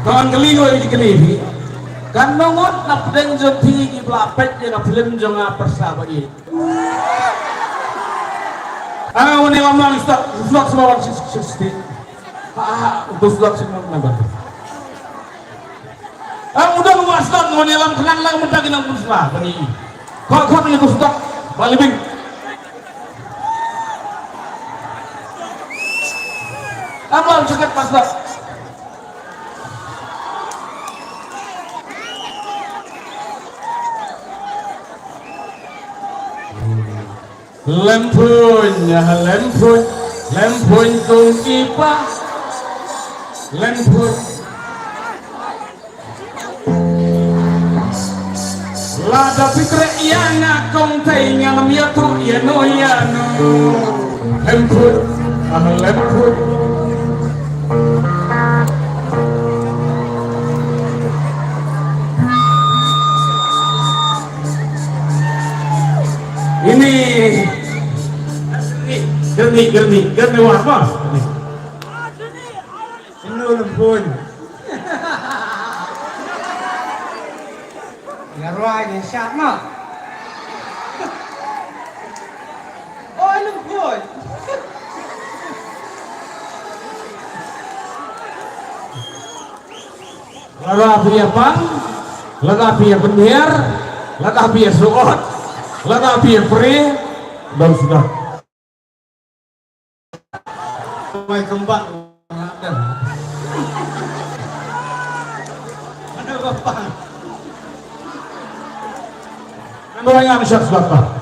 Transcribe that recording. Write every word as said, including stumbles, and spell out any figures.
Kan kali ko ki kali phi. Kan nongot na pdeng jong phi ki bla pet ïa ka film jong nga pyrsa ba i. Ah, uni lam lang stok, stok semua orang sixty. Ah, untuk stok semua nambah. Ang udah luas dong, ngone lam kenang lang mentang kenang pun sela bani. Kok kok ni kustok balik bing. Amal cakap pas dah. Lempun, ya, lempun, lempun kong kipa, lempun. Lada pitre ya nga kong tai nga lam ya tu ya no ya no. Lempun, ah, lempun. Ini gerni, gerni, gerni wah apa? Ini lempun. Ngarwai ni siap ma. Oh, lempun. Lada phi ïa pang, lada phi ïa pynhiar, lada phi ïa suot, lada phi ïa pre, don sudah. Mai kembang. Mana bapang? Mana yang siap sudah?